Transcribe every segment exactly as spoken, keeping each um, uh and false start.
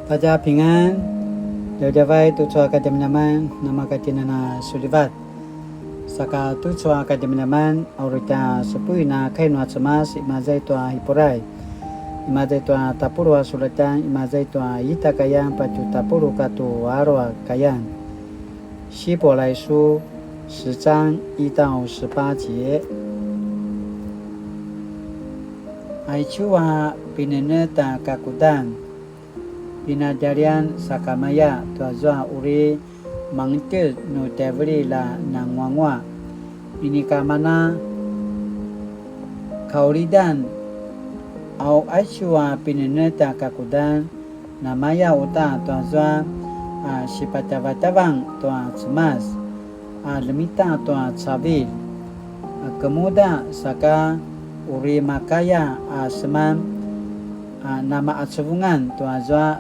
大家平安, djavadjavay tucu a kadjamadjaman, namakatjinana sulivat. Saka tucu a kadjamadjaman, a uri tja supuin a kai nua Cemas, imaza i tua Hipurai, imaza i tua tapuluq a sulatjan, imaza i tua ita kayan, patju tapuluq katua alu a kayan. 希伯来书十章一到十八节。Aicu a pinenetj a kakudan, pinadjalian sakamaya tuazua uri mangetjez nu tjaivililj a nanguanguaq, inika mana kaulidan. Au aicu a pinenetj a kakudan, namaya uta tuazua a sipatjavatjavang tua Cemas, a ljemita tua cavilj, a kemuda saka uri makaya a seman, a namaqacuvungan tuazua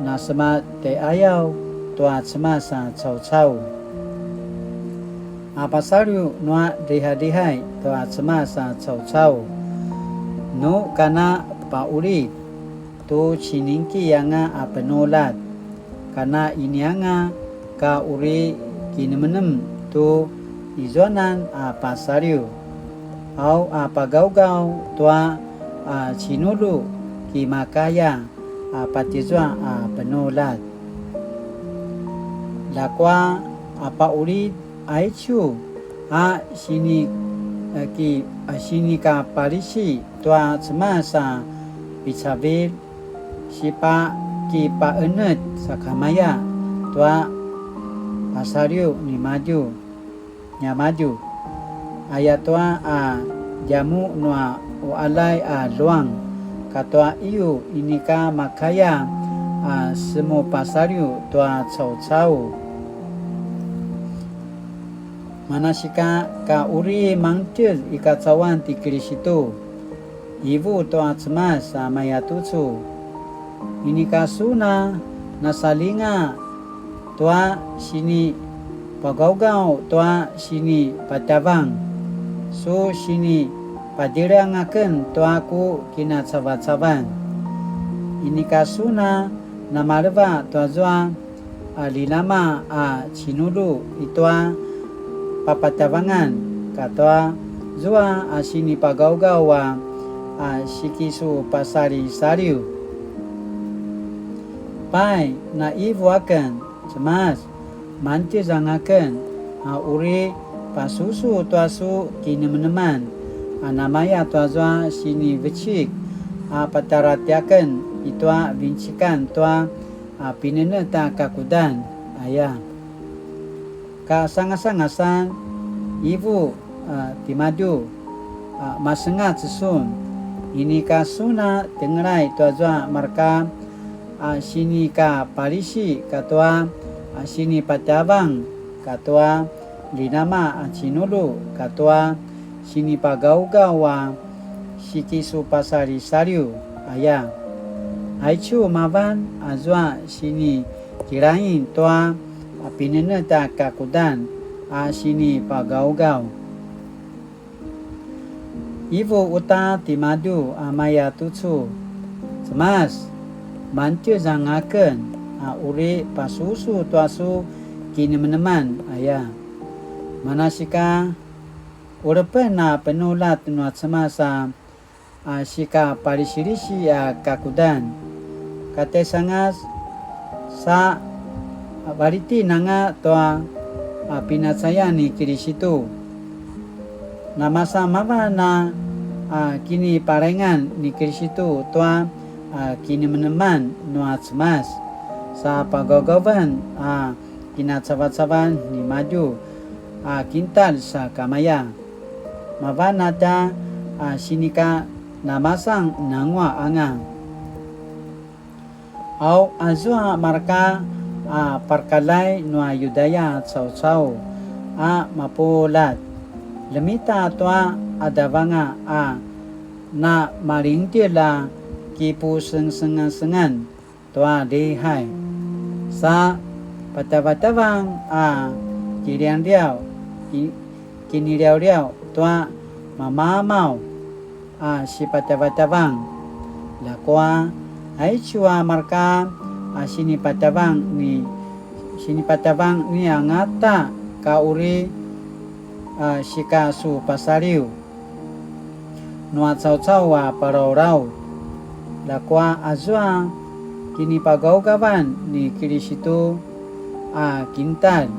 nasematjaiqayaw tua Cemas a caucau. A pasaliw nua drihadrihay tua Cemas a caucau, nu kana paqulid tu ciningki anga a penuljat, kana inianga ka uri kinemenem tu izuanan a pasaliw, au a pagawgaw tua a cinulu kimakaya a patizua a penuljat. Ljakua a paqulid aicu a sini, a ki, a sinikapalisi tua Cemas a picavilj, sipakipaqenetj sakamaya tua pasaliw nimadju, niamadju. Ayatua a djamuq nua uqaljay a luang katua iyu inika makaya a semupasaliw tua caucau. Manasika ka uri mangetjez i kacauan ti Kilisitu, ivu tua Cemas a mayatucu. Inika sun a nasalinga tua sinipagawgaw tua sinipatjavang, su sinipadjileng aken tua ku kinacavacavan. Inika sun a namaleva tuazua a ljinama a cinulu i tua papatjavangan, katua zua a sinipagawgaw a, a sikisupasalisaliw. Pai, na ivu aken, Cemas, mangetjez anga aken, a uri pasusu tua su kinemeneman, a namaya tuazua sinivecik, a patjara tiaken i tua vincikan tua a pinenetj a kakudan aya. Kasangasangasan, ivu, a, timadju, a, masengac sun, inika sun a tengelay tuazua marka, a, sinikapalisi katua, a, sinipatjavang katua, ljinama a cinulu katua, sinipagawgaw a sikisupasalisaliw aya. Aicu mavan azua sinikilaing tua pinenetj a kakudan a sinipagawgaw. Ivu uta timadju a mayatucu, Cemas, mangetjez anga aken a uri pasusu tua su kinemeneman aya. Manasika, ulepen a penuljat nua Cemas a, a sikapalisilisi a kakudan. Katjaisangas sa valitin anga tua, a, pinacayan ni Kilisitu. Namasa mavan a, a, kinipalaingan ni Kilisitu tua, a, kinemeneman nua Cemas. Sa pagawgawen, a, kinacavacavan nimadju, a, kintalj sakamaya. Mavan a tja, a, sinika namasan nanguaq anga. Au azua marka, a, parakaljai nua Yudaya caucau, a, mapuljat. Ljemita tua qadavanga, a, na malingdjelj a kipusengsengasengan tua lihai. Sa patjavatjavang a kiliangliaw, ki-, kiniliawliaw tua mamamaw a sipatjavatjavang. Ljakua, aicu a marka a sinipatjavang ni, sinipatjavang ni angata ka uri, a, sika su pasaliw nua caucau a palaulaw. Ljakua azua kinipagaugavan ni Kilisitu a kintalj,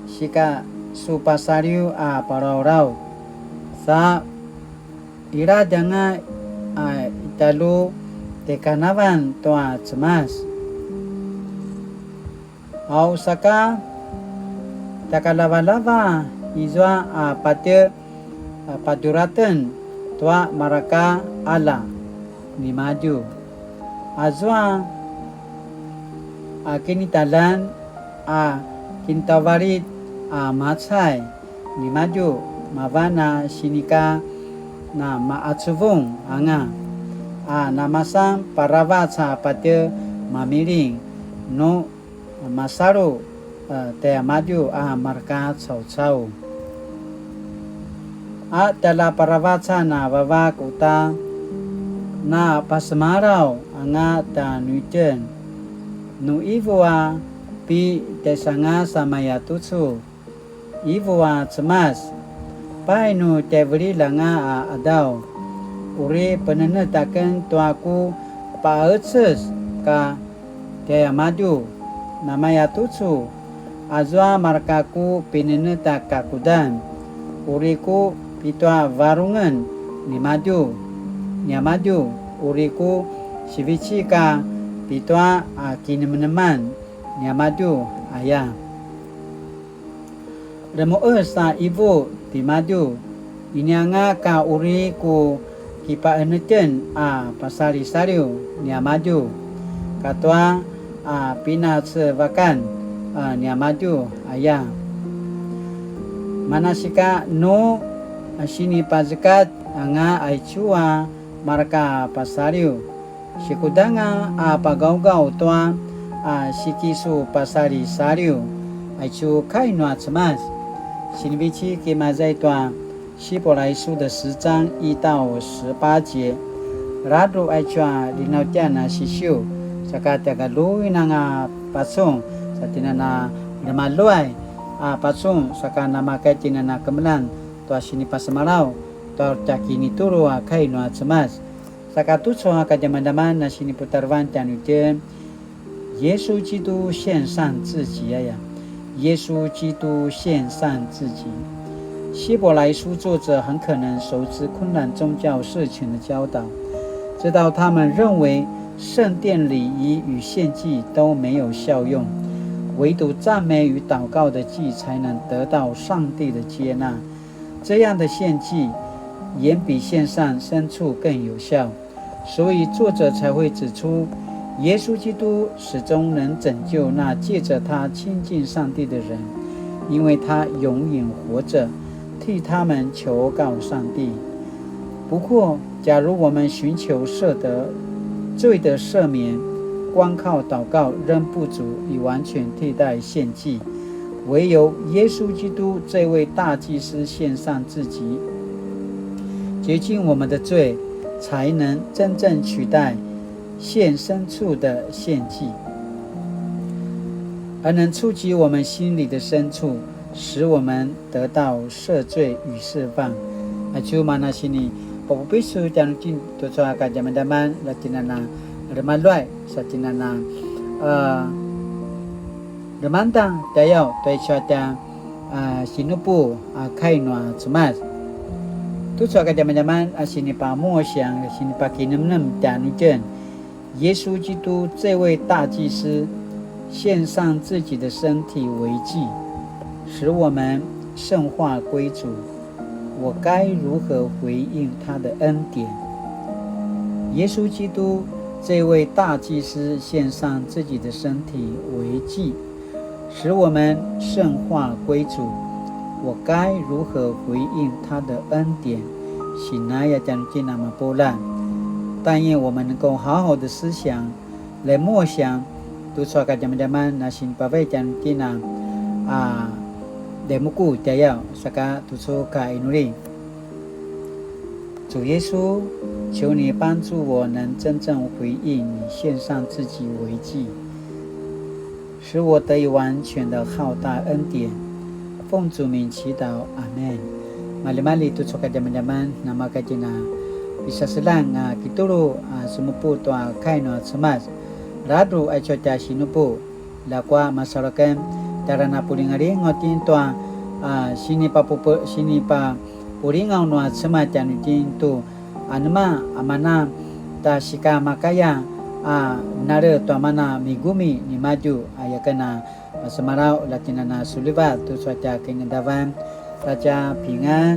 sika su pasaliw a palaulaw, sa iladj anga a i talu tjaikanavalj tua Cemas. Au saka tjakalavalava izua a patje, a, padjuraten tua mareka qalja nimadju. Azua a kinitaljan a kinitavalit a macay nimadju, mavan a sinika namaqacuvung anga, a namasan paravac a patje mamiling nu masalu, e, tjaimadju a mareka caucau. A tjaljaparavacan a vavak uta napasemalaw anga tjanuitjen, nu ivu a pitjaisangas a mayatucu, ivu a Cemas, pai nu tjaivililj anga a qadaw, uri penenetj aken tua ku paqecez ka tjaimadju. Namayatucu, azua mareka ku pinenetj a kakudan, uri ku pitua varungen nimadju, niamadju, uri ku sivecik a pitua a kinemeneman niamadju aya. Remuqes a ivu timadju, inianga ka uri ku kipaqenetjen a pasalisaliw niamadju, katua a pinacevakan a niamadju aya. Manasika nu sinipazekatj anga aicu a mareka pasaliw, sikudanga a pagawgaw tua a sikisupasalisaliw, aicu kai nua Cemas. Sinivecik imaza i tua 希伯来书的十章一到十八节, ladruq aicu a linautjan a sisiu, saka tjakaluin anga pacun, sa tjinana lemaluay a pacun, saka namakay tjinana kemeljang tua sinipasemalaw tua tja kinitulu a kai nua Cemas. Saka tucu a kadjamadjaman a siniputarevan tjanuitjen, 耶稣基督献上自己 aya. 耶稣基督献上自己。希伯来书作者很可能熟知昆兰宗教社群的教导，知道他们认为圣殿礼仪与献祭都没有效用，唯独赞美与祷告的祭才能得到上帝的接纳。这样的献祭远比献上牲畜更有效。 所以作者才会指出，耶稣基督始终能拯救那借着他亲近上帝的人，因为他永远活着，替他们求告上帝。不过，假如我们寻求赦得罪的赦免，光靠祷告仍不足以完全替代献祭， 唯有耶稣基督这位大祭司献上自己，洁净我们的罪，才能真正取代献牲畜的献祭，而能触及我们心里的深处，使我们得到赦罪与释放。Acu mana sini, papupisu tjanuitjen tucu a kadjamadjaman, la tjinana remaluay, sa tjinana, a, Lemangeda tjayaw tua aicu a tja, a, sinupu a kai nua Cemas. Tucu a kadjamadjaman a sinipamusiang, sinipakinemnem tjanuitjen, 耶稣基督这位大祭司献上自己的身体为祭，使我们圣化归主。 我该如何回应他的恩典？耶稣基督这位大祭司献上自己的身体为祭，使我们圣化归主。我该如何回应他的恩典？Sinaya tjanuitjen a mapuljat. 但愿我们能够好好的思想， 来默想, tucu a kadjamadjaman a sinipavay tjanuitjen a, a, demuku tjayaw, saka tucu ka inuli. 主耶稣，求你帮助我能真正回应你，献上自己为祭，使我得以完全的浩大恩典。奉主名祈祷，阿门。Maljimalji tucu a kadjamadjaman, namakatjina pisaseljang a kitulu a semupu tua kai nua Cemas. Ladru aicu a tja sinupu, ljakua masalu aken, tjara na pulingalingaw itjen tua, a, sinipapupe-, sinipapulingaw nua Cemas tjanuitjen tu, anema, a mana, ta sika makaya, a, nare tua mana migumi nimadju, a, yaken a, a, semalaw, la tjinana suliva, tucu a tja kinaqadavan, la tja pingan.